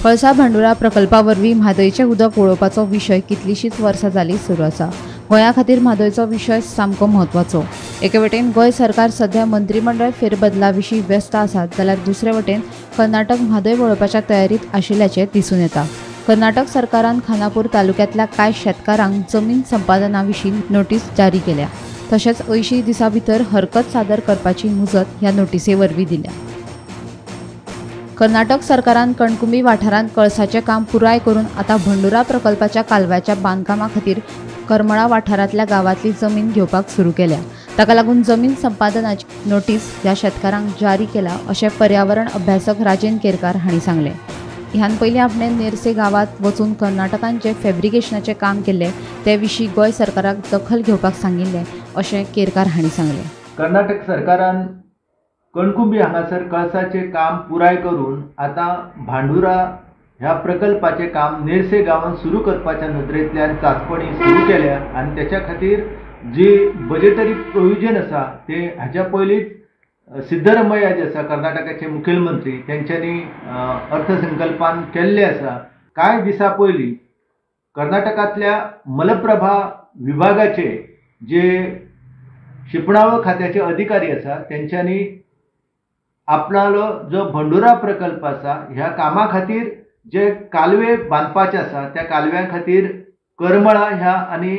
कळसा भांडुरा प्रकल्पा वरवीं म्हादयचें उदक वळोवपाचो विशय कितलींशींच वर्सां जालीं सुरू आसा. गोंया खातीर म्हादयचो विशय सामको म्हत्वाचो. एके वटेन गोंय सरकार सध्या मंत्रीमंडळ फेरबदला विशीं व्यस्त आसात, जाल्यार दुसरे वटेन कर्नाटक म्हादय वळोवपाच्या तयारीत आशिल्ल्याचें दिसून येता. कर्नाटक सरकारान खानापूर तालुक्यांतल्या कांय शेतकारांक जमीन संपादना विशीं नोटीस जारी केल्या. तशेंच 80 दिसां भितर हरकत सादर करपाची मुजत ह्या नोटिसे वरवीं दिल्या. कर्नाटक सरकारान कणकुंबी वाठारांत कळसाचें काम पुराय करून आतां भंडुरा प्रकल्पाच्या कालव्याच्या बांदकामा खातीर करमळा वाठारांतल्या गांवांतली जमीन घेवपाक सुरू केल्या. ताका लागून जमीन संपादनाची नोटीस ह्या शेतकारांक जारी केला अशें पर्यावरण अभ्यासक राजेंद्र केरकार हांणी सांगलें. ह्यान पयलीं आपणें नेरसे गांवांत वचून कर्नाटकान जें फेब्रिकेशनाचें काम केल्लें ते विशीं गोंय सरकाराक दखल घेवपाक सांगिल्लें अशें केरकार हांणी सांगलें. कर्नाटक सरकारान कणकुंबी हांगासर कळसाचें काम पुराय करून आतां भांडुरा ह्या प्रकल्पाचें काम नेरसे गांवांत सुरू करपाच्या नदरेंतल्यान चांचपणी सुरू केल्या आनी त्याच्या खातीर जी बजेटरी प्रोविजन आसा ते हाच्या पयलींच सिद्धरमय्या जे आसा कर्नाटकाचे मुखेलमंत्री तेंच्यांनी अर्थसंकल्पान केल्ले आसा. कांय दिसां पयलीं कर्नाटकांतल्या मलप्रभा विभागाचे जे शिंपणावळ खात्याचे अधिकारी आसा तेंच्यांनी आपणालो जो भंडुरा प्रकल्प आसा ह्या कामा खातीर जे कालवे बांदपाचे आसा त्या कालव्यां खातीर करमळा ह्या आनी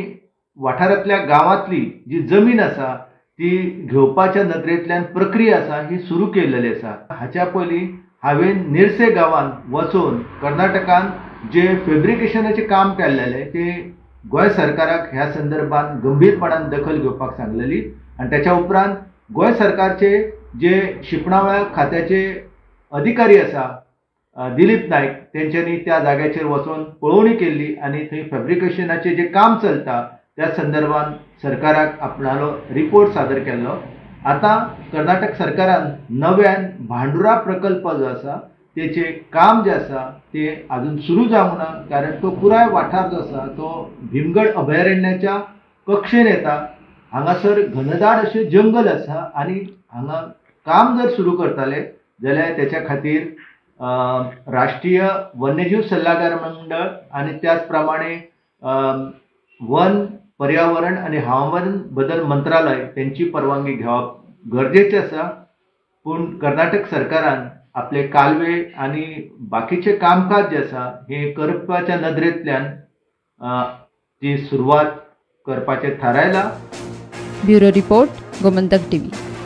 वाठारांतल्या गांवांतली जी जमीन आसा ती घेवपाच्या नदरेंतल्यान प्रक्रिया आसा ही सुरू केलेली आसा. हाच्या पयलीं हांवें नेरसे गांवांत वचून कर्नाटकान जे फेब्रिकेशनाचें काम केल्लेलें तें गोंय सरकाराक ह्या संदर्भात गंभीरपणान दखल घेवपाक सांगलेली आनी त्याच्या उपरांत गोंय सरकारचे जे शिंपणावळ खात्याचे अधिकारी आसा दिलीप नायक तेंच्यांनी त्या जाग्याचेर वचून पळोवणी केल्ली आनी थंय फेब्रिकेशनाचें जें काम चलता त्या संदर्भात सरकाराक आपणालो रिपोर्ट सादर केल्लो. आतां कर्नाटक सरकारान नव्यान भांडुरा प्रकल्प जो आसा तेचें काम जें आसा तें आजून सुरू जावंक ना, कारण तो पुराय वाठार जो आसा तो भीमगड अभयारण्याच्या कक्षेन येता. हांगासर घनदाट अशें जंगल आसा आनी हांगा काम जर सुरू करताले जाल्यार तेच्या खातीर राष्ट्रीय वन्यजीव सल्लागार मंडळ आनी त्याच प्रमाणे वन पर्यावरण आनी हवामान बदल मंत्रालय तेंची परवानगी घेवप गरजेचें आसा. पूण कर्नाटक सरकारान आपले कालवे आनी बाकीचें कामकाज जें आसा हें करपाच्या नदरेंतल्यान ती सुरवात करपाचें थारायलां. Bureau report, Gomantak TV.